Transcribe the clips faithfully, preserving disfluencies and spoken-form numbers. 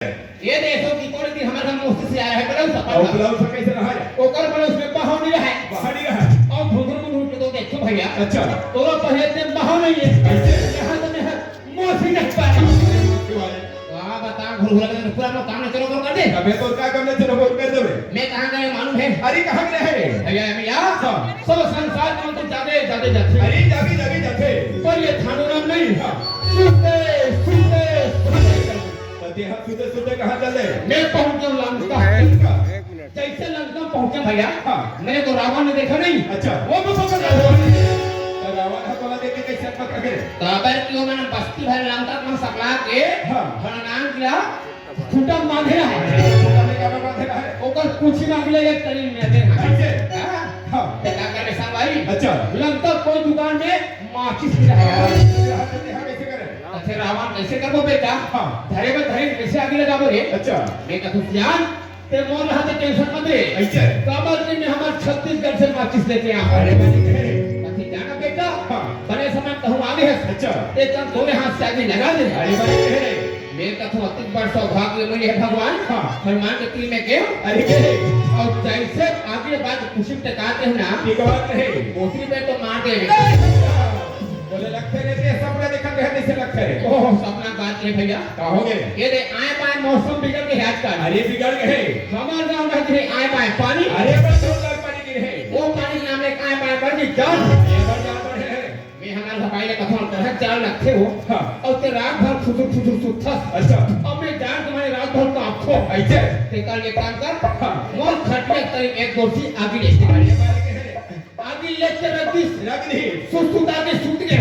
ये देखो कि कोन दिन हमर घर मौसी से आया है, ब्लाउज सब अउ पहना। ब्लाउज सब कैसे रहा है? ओकर ब्लाउज में बहाव नहीं रहा है। बहाव नहीं रहा है। अउ भुधुर मुधुर के तो देखो भैया। अच्छा। तोला पहले से बहाव नहीं है। कैसे? यहाँ तो मैं मौसी नहीं पाया। का बताओ, घुरघुरा के पूरा लोग काम चलो कर दे। अबे तो का काम चलो कर दे? मैं कहाँ गए मालूम है? अरे कहाँ गए है? भैया, भैया। हाँ। सब संसार में तो जाते, जाते, जाते। अरे जाते, जाते, जाते। पर ये थानू राम नहीं। हाँ। सुनते, सुनते, सुनते। तो तेहा सुते सुते कहाँ चले? मैं पहुंच गया लंका। लंका? जैसे लंका पहुंचे भैया, हाँ। मैंने तो रावण ने देखा नहीं। अच्छा। वो भी पकड़ लिया। तो रावण हा तोला देख के कैसे पकड़ के? काबर कि वो मैंने बस्ती भर लंका में सकला के हाँ। भगवान किया खूंटा बांधे रहा है। खूंटा में क्या बांधे रहा है? ओकर पूछी में अगले एक तरीन में दे। कैसे? हाँ। हाँ। तो का करे संगवारी? अच्छा। लंका कोई दुकान में माचिस नहीं रहा है। यहाँ पे देखा कैसे करे? अच्छा, रावण कैसे करबो बेटा? हाँ। धरे में धरे कैसे आगे लगाबो रे? अच्छा। मैं कहूँ, "सियान, ते मोर रहा तो टेंशन मत ले।" ऐसे? काबर कि मैं हमार छत्तीसगढ़ से माचिस लेके आया हूँ। अरे, बने कहे। कथी जाना बेटा? हाँ। बने समय कहूँ आगे है। अच्छा। ते चल दोनों हाथ से आगे लगा दे। अरे, बने कहे। मैं कहूँ अतिक बड़ सौभाग्य मिले है भगवान। हाँ। हनुमान के तिल में के। अरे, के। और जैसे आगे बात खुशी में टकाते हैं ना। की बात है? दूसरी पे तो मार दे। बोले, लगथे रे, ते सपना देखत रहे, जैसे लगथे रे। ओह, सपना बात नहीं भैया। का हो गए? ये दे, आए बाए मौसम बिगड़ गए आजकल। अरे, बिगड़ गए। हमार गाँव में गिरे आए बाए पानी। अरे, बस जोरदार पानी गिरे है। वो पानी के नाम ले आए बाए बढ़ गई जान। ये बढ़ जान बढ़ है। मैं हमारे भपाई ने कथन तरह चार लगथे हो। हाँ। और ते रात भर फुसुर फुसुर सुतथस। अच्छा। अब मैं जान तुम्हारे रात भर कांपथो। ऐसे? ते कल एक काम कर। हाँ। मोर खटिया तरी एक गोरसी आगी ले। अरे, बारे के है। आगी लेके रख दिस। रख दी। सुसुता के सुत गए।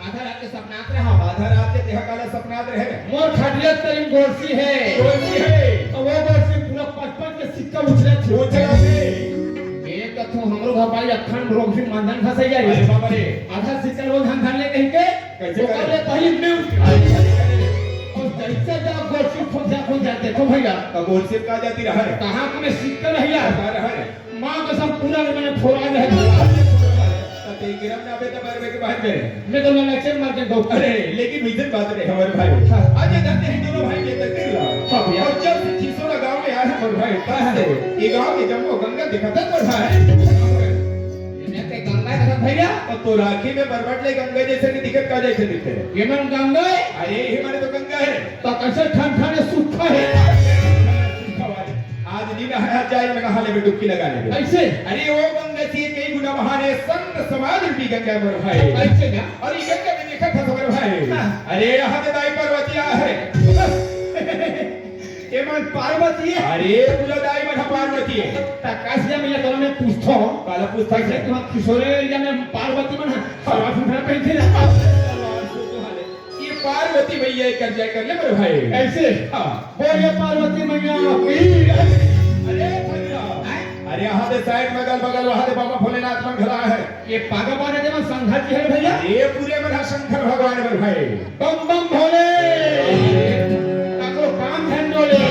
आधा रात के सपनात रहा। आधा रात के तेहा काला सपनात रहे। मोर खटिया तरी गोरसी है। गोरसी है। तो वो गोरसी पूरा पचपच के सिक्का उछला थे। उछला थे। ये कथो हमरो घर भाई अखन रोग भी मंदन फंसे जाए। अरे बाबा रे। आधा सिक्का वो धन धन ले कहीं के। कैसे वो करे? कर ले पहली mute। अरे, अरे, अरे। और जैसे जा गोरसी खोजा खोजा देखो भैया। तो गोरसी का जाती रहा है? कहाँ तुम्हें सिक्का नहीं यार? कहाँ रहा है? माँ कसम पूरा के मैंने फोड़ा है। तते गिरम ना बेटा मरबे के बाद में। मैं तो ललचे मर के दो। अरे, लेकिन वैसे बात नहीं हमारे भाई। हाँ। आज ये धन्य है दोनों भाई के तकदीर ला। हाँ भैया। और जब से खिसोरा गांव में आया है हमारे भाई, तब से ये गांव के जम्मो गंगा दिखाता तो है। ये ते गंगा है भैया। और तो राखी में बरबट ले गंगा जैसे नहीं दिखत का जैसे दिखते हैं। ये मन गंगा है? अरे, ये हमारे तो गंगा है। तो कैसे ठन ठन सूखा है? आज नी नहाया जाए, मैं नहा लेबे, डुबकी लगा लेबे। कैसे? अरे, वो गंगा जी कई गुना महान है, संत समाज रूपी गंगा मोर भाई। कैसे ना? और ये गंगा में देखा था मोर भाई। हाँ। अरे, यहाँ पे दाई पार्वती आ है। ये मन पार्वती है? अरे, पूरा दाई मन पार्वती है। ता कासिया में ये दोनों में पूछता हूँ। काला पूछता कैसे है? तुम किशोरे एरिया में पार्वती मन है? हाँ। सवा सुथरा पहनते ना। ये पार्वती मैया कर जाए कर ले मेरे भाई। कैसे? हाँ। बोलिए पार्वती मैया की। अरे भैया। हैं? अरे यहाँ दे side में अगल बगल वहाँ दे बाबा भोलेनाथ मन खड़ा है। ये पागा पाने दे मन संघा जी है भैया। ये पूरे मन शंकर भगवान मेरे भाई। बम बम भोले। काको काम धन डोले।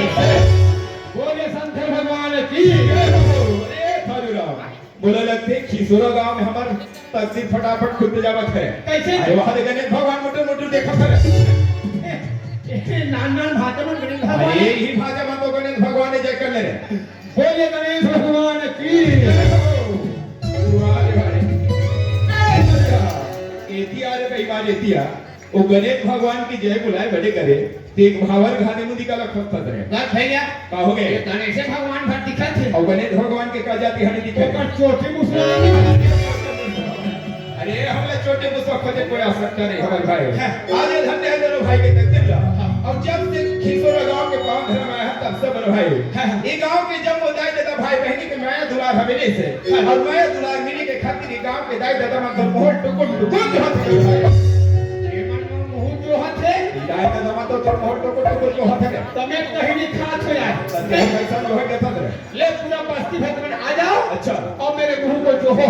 बोलिए शंकर भगवान की। अरे भैया। बोले लगथे, खिसोरा गांव में हमर तकदीर फटाफट खुलते जावत है। कैसे? अरे, वहां दे गणेश भगवान मोटू मोटू देखत है। ए, नान नान भाषा में गणेश भगवान। अरे, यही भाषा में तो गणेश भगवान ने जय कर ले रहे। बोलिए गणेश भगवान की। वाह रे, वाह रे। एतिया रे भाई, मार एतिया। वो गणेश भगवान की जय बुलाए बड़े करे, ते एक भावर घाने मुंह दिखा ला खत खत रहे। बस भैया, का हो गए? ये गणेश भगवान भर दिखत है। और गणेश भगवान के का जाति हमें दिखे? ओकर चोटी मुसरा। अरे, हमला चोटी मुसरा खोजे कोई आवश्यकता नहीं, हमारे भाई। हाँ। आज ये धन्य है दोनों भाई के तकदीर ला। हाँ। और जब से खिसोरा गांव के पावन धर्म आया है, तब से बड़े भाई। हाँ, हाँ। ये गांव के जब वो दाई दादा भाई बहनी के माया दुलार हवेली से। हाँ। और माया दुलार मिली के खातिर ये गांव के दाई दादा मन तो मोहर टुकुर टुकुर जो हाथ में उठाए। ये मन मोहर जो हाथ है। दाई दादा मन तो मोहर टुकुर टुकुर जो हाथ है। तमे कहीं नहीं खात हो यार। तमे पैसा जो है, कहता है। ले पूरा बस्ती भर में आ जाओ। अच्छा। और मेरे गुरु को जो हो।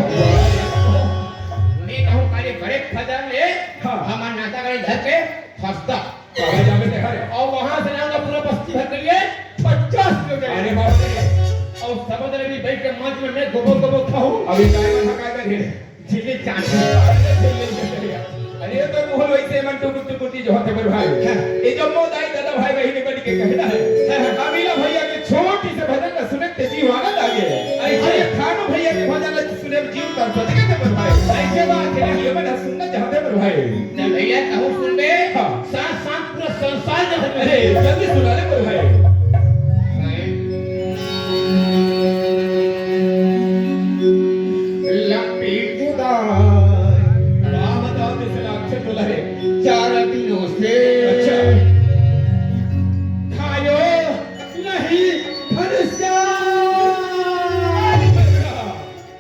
मैं कहूँ, काले बड़े फजर ले, हाँ। हमार नाता गाड़ी धर के हंसता। बाबा जावे देखा रे। और वहां से लाऊंगा पूरा बस्ती भर के लिए पचास किलो जाएगा। अरे बाप रे। और सब जने भी बैठ के मंच में मैं गोबर गोबर खाऊं। अभी काय बना, काय कर रे? झिल्ली चांटी। अरे तो मोहल वैसे मन टुकुर टुकुर चीज होते मेरे भाई। हाँ। ये जब मो दाई दादा भाई बहन बन के कहना है। हाँ, हाँ। अमीला भैया के छोटी से भजन ला सुने ते जीव आनंद आ गए। ऐसे? अरे, थानू भैया के भजन ला सुने जीव तर सज गए थे बरु भाई। ऐसे बात है। ये मन सुनना चाहते बरु भाई। ना भैया, कहूँ सुन बे। हाँ। साथ साथ पूरा संसार जहाँ अरे, जल्दी सुना ले बरु भाई। लंबी जुदाई। वाह, बताओ, जैसे लाक्षित बोला है। चार दिनों से अच्छा। खायो नहीं फरसा।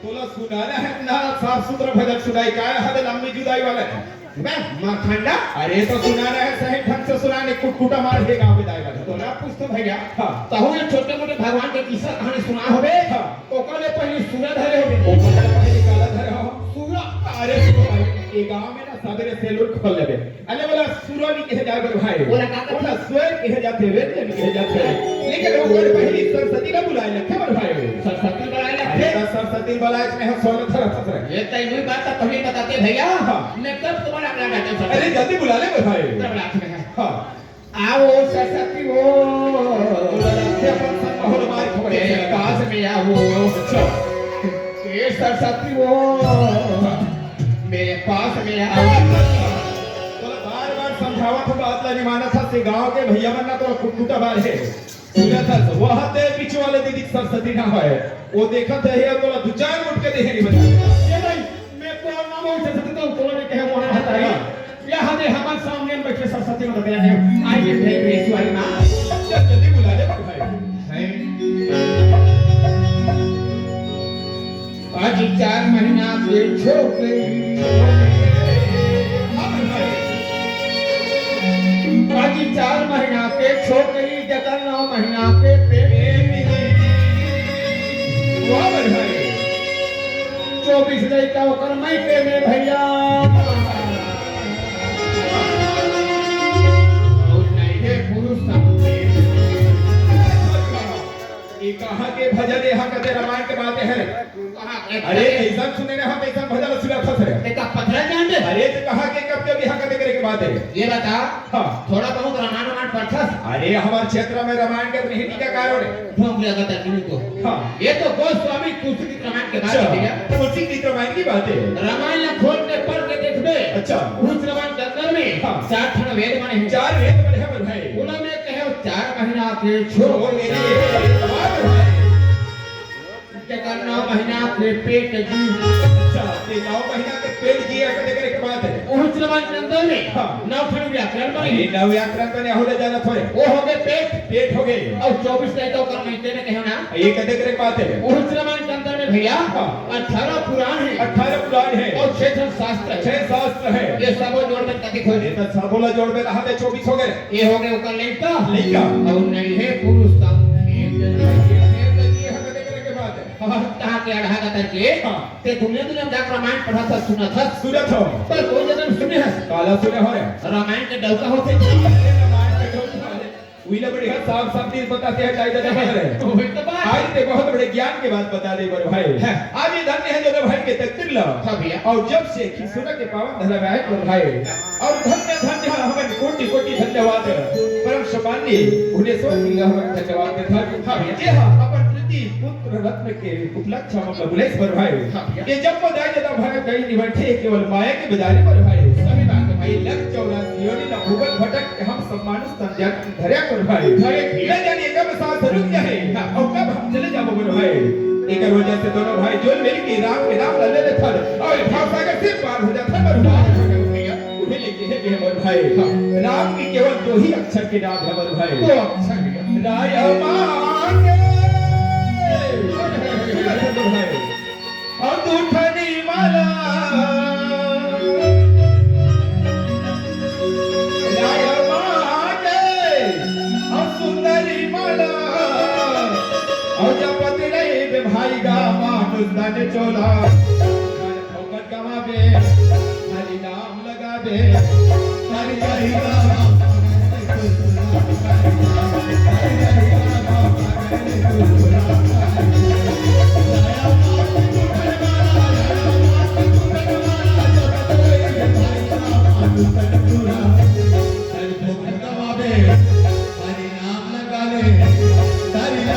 तोला सुनाना है ना, साफ सुथरा भजन सुनाई, काय हद लंबी जुदाई वाला है। मैं माखंडा? अरे तो सुनाना है, सही ढंग से सुनाने, कुटकुटा मार हे गाँव में दाई वाला। तोला पूछ तो भैया, हाँ। तहु ये छोटे मोटे भगवान के किस्सा कहानी सुना होबे? हाँ। ओकर ले पहले सूरा धरे होबे। ओकर ले पहले काला धरे हो? सूरा। अरे तो भाई, ये गाँव में ना सबेरे सैलून खोल लेबे। अरे बोला सूरा नहीं कहे जाए बरु भाई। बोला का बोला स्वैर कहे जाते, वेद नहीं कहे जाते। लेकिन ओकर पहली सरस्वती ला बुलाए लगथे बरु भाई। सरस्वती बुलाए लगथे? अरे तो सरस्वती बुलाए में हम सोना थरा फंस रहे। ये तय हुई बात तो पहले बताते भैया। हाँ। मैं कब तुम्हारा अगला नाटक समझ अरे जल्दी बुला ले बरु भाई। तब रात में है। हाँ। आओ सरस्वती हो। बोला लगथे अपन संग बहुत मार खबर मेरे है। पास में आओ। अच्छा। ए सरस्वती हो। मेरे पास में आओ। तोला बार-बार समझावत हूँ, बात ला नहीं मानत हस, गाँव के भैया मन ना तोला कुटकुटा बार है। सुनत हस, वह ते पीछे वाले दीदी के सरस्वती ना होय। वो देखत है, ये तोला दू चार मुठ के देहे नहीं बचा। ये भाई, मैं तो नाम हो सकता हूँ, तोला नहीं कहे वहाँ हटाई। हाँ। यहाँ दे हमारे सामने बैठे सरस्वती में बताया है। आइए, भेज, भेज, शिवाजी माँ। चल, जल्दी बुला ले, भाई। है। आज चार महीना के छोकरी, आज चार महीना के छोकरी, जकर नौ महीना के पेट। वाह भाई। चौबीस लइका ओकर मायके में भैया। और नहीं है पुरुष। ये कहाँ के भजन, यहाँ कते रामायण के बात है? कहाँ के? अरे, कैसन सुने रहे हो, कैसन भजन सुनत हस रे? ते का पथरा जान दे? अरे, तो कहाँ के कब के यहाँ कते करे के बात है? ये बता, हाँ। थोड़ा बहुत रामायण वामायण पढ़थस? अरे, हमार क्षेत्र में रामायण के नहीं टीकाकार हो रे। ढोंग लगा था तुमको। हाँ। ये तो गोस्वामी तुलसी रामायण के बात अच्छा, है भैया। तुलसी की रामायण की बात है। रामायण ला खोल के पढ़ के देखबे। अच्छा। उस रामायण के अंदर में हाँ। चार ठन वेद बने हैं। चार वेद बने हैं, बने हैं। उन्होंने कहे, चार महीना के छोड़ छोड़ मेरी एक बात है। जेकर नौ महीना के पेट जी। अच्छा, ते नौ महीना के पेट जी, ऐसा देख के बात है। उस रामायण के अंदर में हाँ। नौ ठन व्याकरण बने। ये नौ व्याकरण बने, हो ले जाना थोड़े। वो हो गए पेट। पेट हो गए। और चौबीस नहीं तो कर महीने में कहे ना। ये कते करे बात है? उस रामायण के अंदर में भैया, हाँ। अठारह पुराण है। अठारह पुराण है। और छह ठन शास्त्र है। छह शास्त्र है। ये सबो जोड़ में कति हो? ये तो सबो ला जोड़ में रहा थे, चौबीस हो गए। ये हो गए ओकर लइका। लइका। और नहीं है पुरुष सब। ये तो ये कते करे के बात है? और कहाँ के अढ़ा का करके? हाँ। ते दुनिया दुनिया में जाकर रामायण पढ़ा था, सुना था। सुना था। पर कोई जगह सुने है? काला सुने हो रे? रामायण के डौका होते। अरे रामायण के डौका है। उइला बढ़िया साफ साफ चीज बताते हैं, जायदा जगह है। वही तो बात। आज ते बहुत बड़े ज्ञान के बात बता दे बड़े भाई। हाँ। आज ये धन्य है जो भाई के तकदीर ला। हाँ भैया। और जब से कि सुना के पावन धारावाहिक बड़े भाई। और धन्य धन्य हमन कोटि कोटि धन्यवाद। परम सम्माननीय भुवनेश्वर जी ला हमन धन्यवाद देथन। हाँ भैया। जे हा अपन प्रीति पुत्र रत्न के उपलक्ष्य हमन ला बुलाइस बड़े भाई। हाँ भैया। ये जब बधाई देता भाई कहीं नहीं बैठे केवल माया के बजारे बड़े भाई। सही बात है भाई। लग चौरासी योनि ला भूगल भटक हम सम्मानित संध्या धरया कर भाई। अरे भैया। न जाने कब सांस रुक जाए, हाँ। और कब हम चले जाबो बड़े भाई। एकर वजह से दोनों भाई जोल मिल के राम के नाम ला ले लेथन, और भाव सागर से पार हो जाथन बड़े भाई। भैया। उहे लेके है बड़े भाई। हाँ। राम के केवल दो ही अक्षर के नाम है बड़े भाई। दो अक्षर के। राय मांगे। बड़े भाई। अउ दू ठनी माला, लाय मांगे, अउ सुंदरी माला, अउ जपत रहिबे भाई गा मानुष तन चोला। फोकट गवाबे, हरि नाम लगाबे, हरि हरि राम।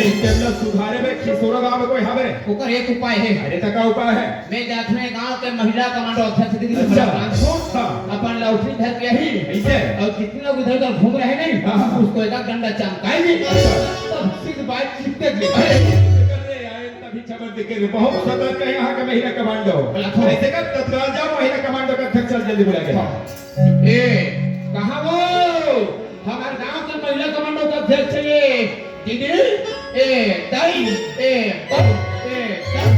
तेला सुधारे बर खिसोरा गांव में कोई हवे रे? ओकर एक उपाय हे। अरे, त का उपाय हे? मैं जाथों गांव के महिला कमांडो अध्यक्ष दीदी के अच्छा। पास जाथों। हाँ। अपन लौठी धर के आही। ऐसे? अउ जितने लोग इधर उधर घूम रहे नहीं, हाँ, हाँ। उसको एक आध डंडा चमकाएंगे। अच्छा। तब सीधी बात चिपके के। अरे, कर रहे यार, तभी खबर देखे रे। बहुत सतर्क हे यहाँ के महिला कमांडो। अच्छा। ऐसे कर, तत्काल जाओ, महिला कमांडो का अध्यक्ष जल्दी बुला के। हाँ। ए, कहाँ वो? हमारे गांव के महिला कमांडो का अध्यक्ष हे। दीदी, ए, दाई, ए, बहू, ए, दाई।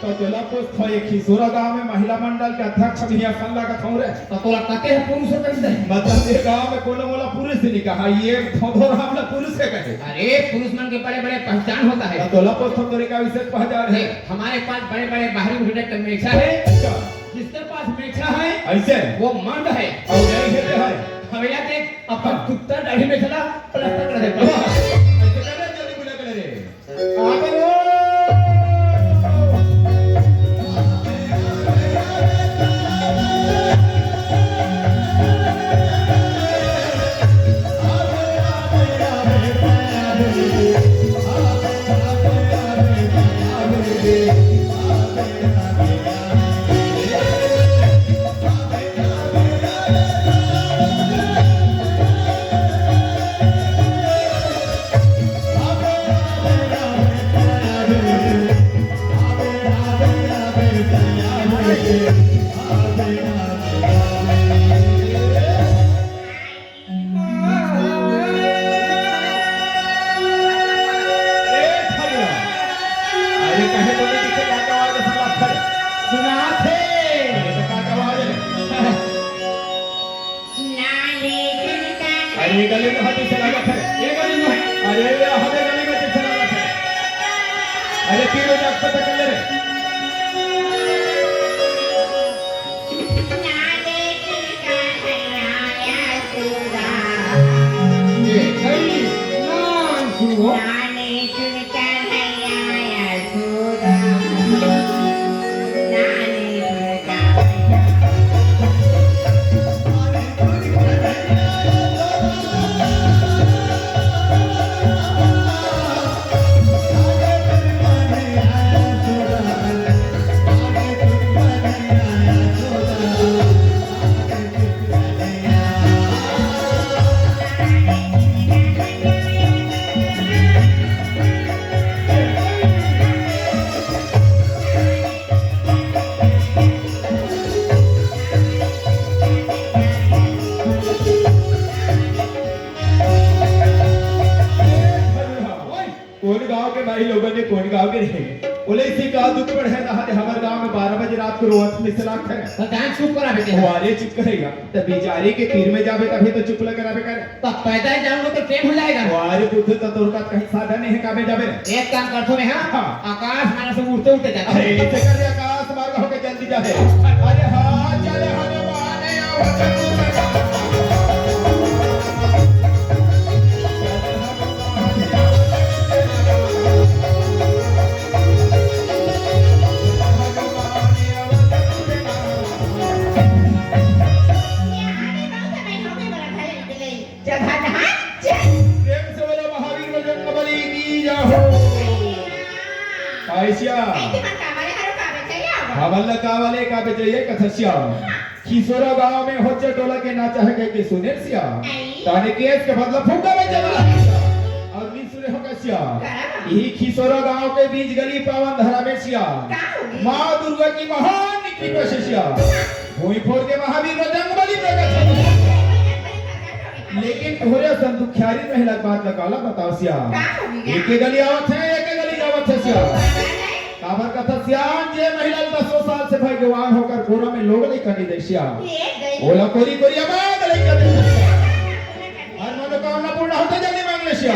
त तोला पूछथों, ये खिसोरा गांव में महिला मंडल के अध्यक्ष भी असन लागत हवे रे। त तोला कते हे पुरुष कहिथे? मतलब ये गांव में कोनो मोला पुरुष नहीं कहा, ये थोथो राम ला पुरुष हे कहे। अरे, पुरुष मन के बड़े-बड़े पहचान होता है। त तोला पूछथों, तोरे का विशेष पहचान हे? देख, हमारे पास बड़े-बड़े बाहरी उठने का मेछा है। अच्छा। जिसके पास मेछा है, ऐसे? वो मर्द है। अउ नहीं है, है। हवेला देख, अपन हाँ। कुत्ता दाढ़ी मेछा ला प्लास्टर कर देता। वाह, ऐसे कर रे, जल्दी बुला के ले रे। आ गए हो। ए, ठगरा। अरे, कहे तो नहीं दिखे, का का आवाज सुना थे? सुना थे। अरे, तो का का आवाज है? अरे, ये गली में हाथी चला गया था। ये गली में। अरे, ये हमें गली में चला गया था। अरे, तीनों जाग पता कर ले रे। कोन गांव के माई लोगन ने कोन गांव के नहीं। ओले इसी का दुख पड़े हे, नहाने हमर गांव में बारह बजे रात को रोवत में से लाग करे। तो जान चुप करा बेटे। वाले चुप करेगा। तो बिचारी के तीर में जाबे तभी तो चुप लग रहा बेकार। तो पैदल जाऊंगा तो ट्रेन हो जाएगा। वारे बुद्ध तो तोर का कहीं साधन नहीं है, काबे जाबे रे? एक काम करथों मैं, हाँ? हाँ। आकाश मार्ग से उड़ते उड़ते जाता हूँ। अरे, इसे कर रे, आकाश मार्ग होके जल्दी जा है। अरे हाँ, चल हनुमान आवत। प्रेम से बोलो महावीर बजरंग बली की जय हो। ऐसिया। हमन ला का वाले का बेचैया कथसिया। खिसोरा गांव में होचे टोला के नाचा है कह के सुने सिया। ताने केस के बदला फुग्गा में चला। और नी सुने हो कसिया। यही खिसोरा गांव के बीच गली पावन धरा में सिया। माँ दुर्गा की महान कृपा से सिया। भूमि फोड़ के महावीर बजरंग बली प्रकट हो। लेकिन तोहरे असन दुखियारी महिला के बात ला काला बताओ सिया। का होगे? एक गली आवत है, एक गली जावत है सिया। काबर कथा सियान जे महिला दसों साल से भगवान होकर कोरा में लोग नहीं करनी दे सिया। ओला कोरी कोरी आबाद नहीं करनी दे सिया। हर मनोकामना पूर्ण होता जल्दी मांग ले सिया।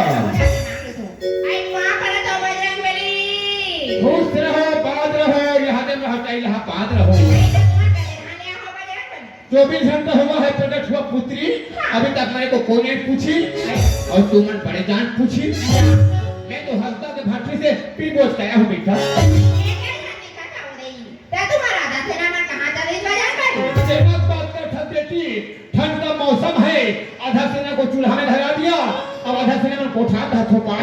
खुश रहो, बात रहो, यहाँ दे महकाई लहा पात रहो। चौबीस घंटा हुआ है प्रकट हुआ पुत्री, अभी तक मेरे को कोई नहीं पूछी, और तुमन बड़े जान पूछी। मैं तो हंसता के भाटी से पी बोझ गया हूँ बेटा। तेरा बात बात कर था बेटी, ठंड का मौसम है, आधा सेना को चूल्हा में धरा दिया, अब आधा सेना में उठा दा थोपा।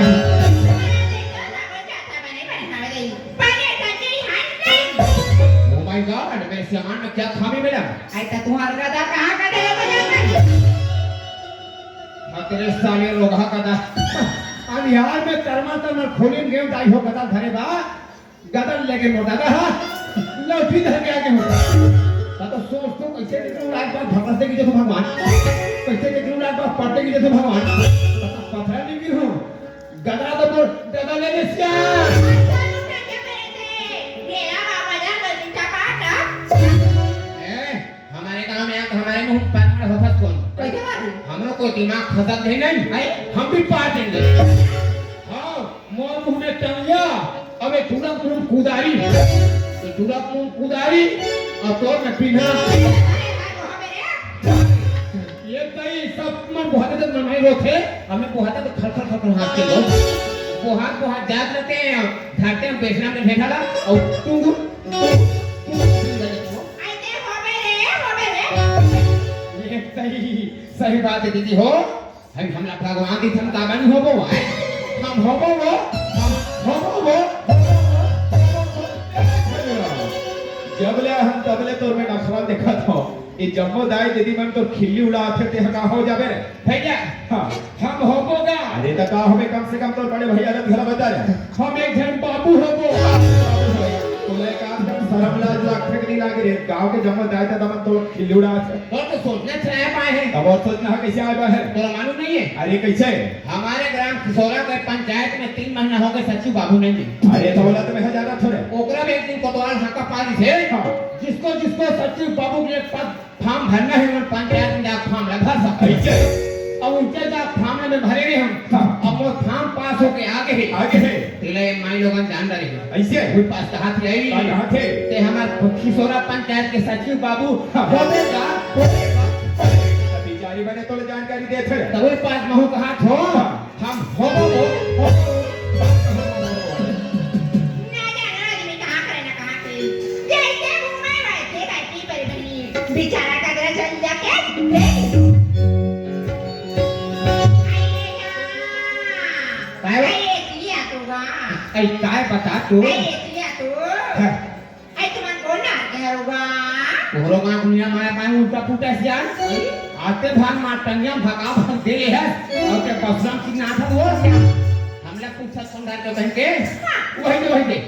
Oh my God, मैं सियान में क्या खामी मिला? अई त तुंहर गदा कहाँ का दे बजा में? हाँ, तेरे साले रोगहा गदा। अंधियार में तरमा तरमा खोलिन गेंव दाई हो गदा धरे बा। गदा लेगे मोर दादा हा। लौठी धर के आगे हो। त तो सोच तो कैसे निकलूं रात बार भगत से गिरे तो भगवान। कैसे निकलूं रात बार पट्टे गिरे तो भगवान। त तो पथरा नहीं गिर हूँ। गदा तो मोर दादा ले ले सिया। ए, हमारे गांव में आके हमारे मुंह पर मार होता कौन? कैसे मारू? हम लोग को दिमाग खसक नहीं, नहीं। आई? हम भी पार देंगे। हाँ, मोर मुंह में टंगिया, अबे तुरंत मुंह कुदारी। तो तुरंत मुंह कुदारी, और तोर में पिन्हा। ये तई सब मन बहुत तक मनई रोथे, हमें बहुत तक खल खल खल खल हाथ के लोग। बहुत बहुत जात रहते हैं, धरते हम बेसरा में बैठा ला, और टुंगु, टुंगु, टुंगु, टुंगु। अरे होबे रे, होबे रे। ये सही, सही बात है दीदी हो। हम, हमला भगवान दी हम काबर नहीं होबो, आय? हम होबो वो, हम होबो वो, होबो वो, होबो वो। जब ले हम तब ले तोर में नखरा देखत हो। ये जम्मो दाई दीदी मन तोर खिल्ली उड़ाथे, ते ह का हो जाबे रे? भैया, हाँ। हम होबो गा। अरे त का होबे, कम से कम तोर बड़े भैया ला घला बता रे। हम एक झन बाबू होबो। तोला एक आध कन शरम लाज लागथे कि नहीं लागे रे? गाँव के जम्मो दाई ददा मन तोर खिल्ली उड़ाथे। तोर तो सोचना चाहिए पाए है। तब और सोचना है कैसे आए बा है? तोला मालूम नहीं है? अरे कैसे? हमारे ग्राम खिसौरा के पंचायत में तीन महीना हो गए, सचिव बाबू नहीं मिले। अरे तो बोला तो मैं जाना थोड़े। ओकरा भी एक दिन कोतवाल हाका पा दी थे। हाँ। जिसको जिसको सचिव बाबू के पद फॉर्म भरना है, उन पंचायत में जाके फॉर्म ला भर सकते हैं। ऐसे? अब उनके जाके फॉर्म ला में भरे रहे हम। हाँ। अब वो फॉर्म पास होके आगे है। आगे है। तिले माई लोगन जान डारे हैं। ऐसे? वो पास कहा थी आई? हाँ, कहाँ थे? ते हमार खिसौरा पंचायत के सचिव बाबू हाँ। होबे का, होबे का। बिचारी बने तो जानकारी देथे। तो वो पास महू कहा थो। हाँ। हम होबो, होबो, होबो। ना जाना आदमी कहाँ करे ना कहाँ के। जैसे मुंह में बैठे बैठी पर बनी। बेचारा का जरा जल जाके देख। काय बा? अरे, किया तू बा। ऐ, काय बता तू? अरे, किया तू। हाँ। अई तुमन कोन आ गे हव गा? तोरो गाँव दुनिया माया पाए उल्टा पुल्टा सियान। अई? आते भान मार टंगिया भगा भग दे ले हस। अउ ते बसराम सिंह नाथ हस वो सियान। हमला पूछत समझा के बहन के। हाँ। वही दे, वही दे।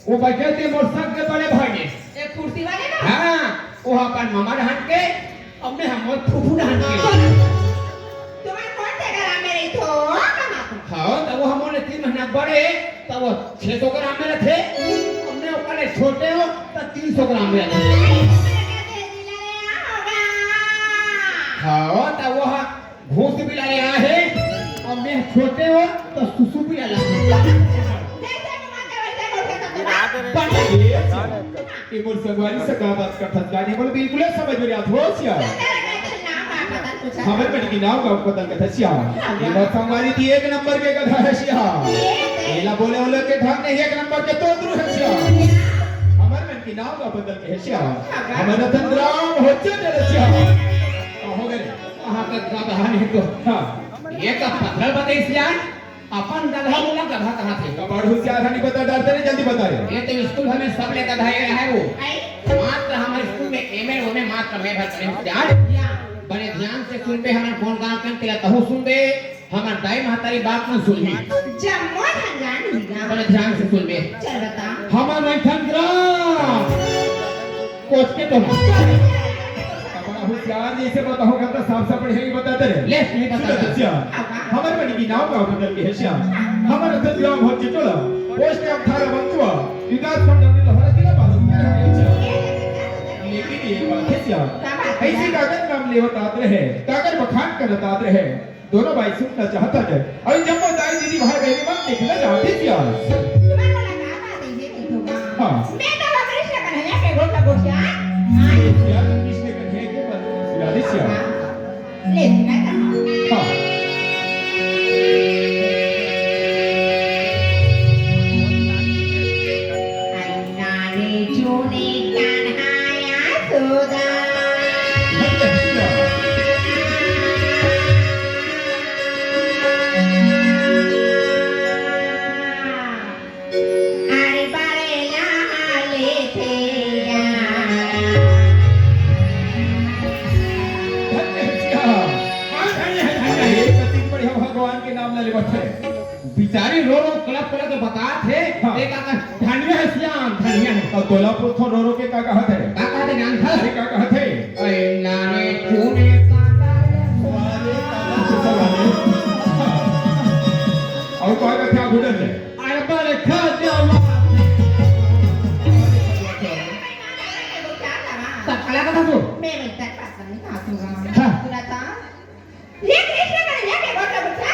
वो बइठे ते मोर सग के बड़े भाई ने। ए कुर्सी वाले ना? हाँ, वो अपन ममा रहन के। अब मैं हमर फूफू डाहन के। तुम्हारे कौन से घर में रही थो? कमा तुम। हाँ, तब वो हमर ले तीन महीना बड़े, तब वो छह सौ ग्राम में रथे। अब मैं ओकर ले छोटे हो, तब तीन सौ ग्राम में रथे। हाँ, तब वो घूस भी लाने आए हैं, अब मैं छोटे हो, तो सुसु भी लाने। जैसे कमाते वैसे बोलते तो तुम्हारे। ये मोर संगवारी से का बात करथस का नहीं? मोला बिल्कुल समझ में नहीं आत हो सिया। हमर मन के नाव का पता कथा सिया। ये मोर संगवारी थी एक नंबर के गधा है सिया। एला बोले वाले के ढंग नहीं, एक नंबर के तोतरू है सिया। हमर मन के नाव का बदल के है सिया। हमर रतन राम हो चल सिया। हो गए। कहाँ का गधा नहीं तो। हाँ। ये का पत्थर बताई सिया। अपन गधा बोला, गधा कहाँ थे? कबाड़ होशियार है, नहीं बता डरते नहीं, जल्दी बता रे। ये तो स्कूल हमें सब ले गधा ये है वो। आई? मात्र हमारे स्कूल में एम ए, ओमे मात्र मैं भर करे होशियार। या। बड़े ध्यान से सुनबे, हमन कौन गाँव के तेला तहु सुनबे, हमर दाई महतारी बात न सुनही। जम्मो झन जान ही गा। बड़े ध्यान से सुनबे। चल बता। हमर वही ठन ग्राम। कोच के तो ना। बड़ा होशियार जैसे बताओ करता, साफ साफ पढ़े ही बताते रहे। ले, नहीं बताता। सुनो तो श्याम, हमर मन की नाव का बदल के है श्याम। हमर अखन ग्राम हो चिटोला, पोस्ट अठारह बंचुआ, विकास खंड हमने लोहरा जिला बालू में है श्याम। लेकिन ये बात है श्याम, ऐसे कागज नाम लेवत आत रहे, कागज बखान करत आत रहे। दोनों भाई सुनना चाहता है। अरे जब वो दाई दीदी भाई बहनी मन देखना चाहते श्याम। तुम्हारे वाला का बात है, ये नहीं होगा। हाँ। मैं तो कृष्ण कन्हैया के गोठ गोठिया। हाँ। श्याम कृष्ण कन्हैया के बात सुना दे श्याम। ले, मैं कहा। हाँ। अन्ना रे चूने कान्हा यशोदा। बिचारी रो रो कलप कलप के बतात हे। हाँ। ते का कहा, धनिया हे सियान, धनिया हे। अउ तोला पूछथों रो रो के का कहत हे? का कहत हे जानथस? अरे का कहत हे? अरे नाने तूने काका ले सुना। अउ का कहत हे आगू डर ले? अरे बड़े खा जावा। तब कला कथा तू? मैं वही तक बात नहीं कहा तू। हाँ। सुना था? ले कृष्ण कर ले के गोठा गोठा।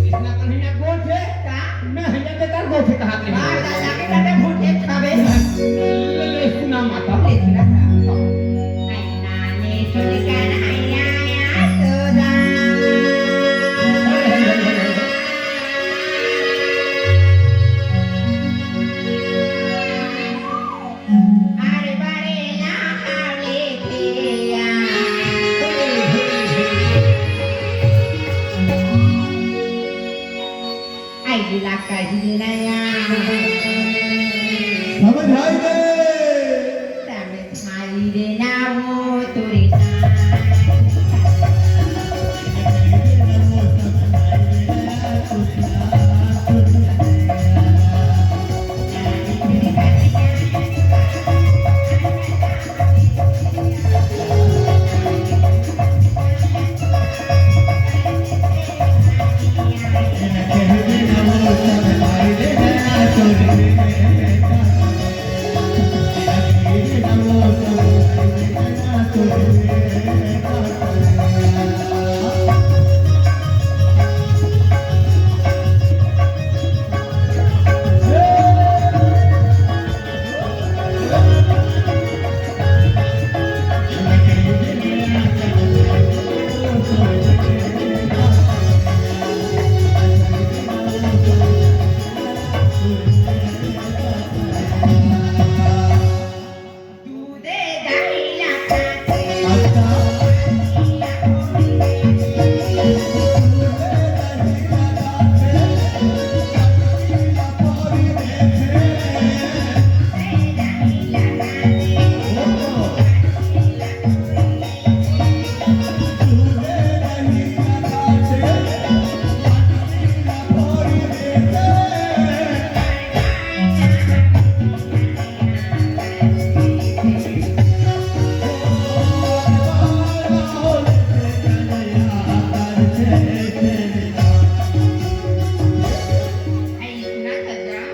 कृष्ण कन्हैया गोठे। का? मैं हइया के कर गोठे कहा के। बार दादा के करते भूठे खावे। ले, ले, सुना माता। ले सुना था। अरे नाने सुन कन्हैया यशोदा। अरे बड़े ना हाले थे। आई ला कही नया। समझ आई रे। समझ आई रे ना वो तोरे साथ।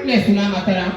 ले सुना माता राम।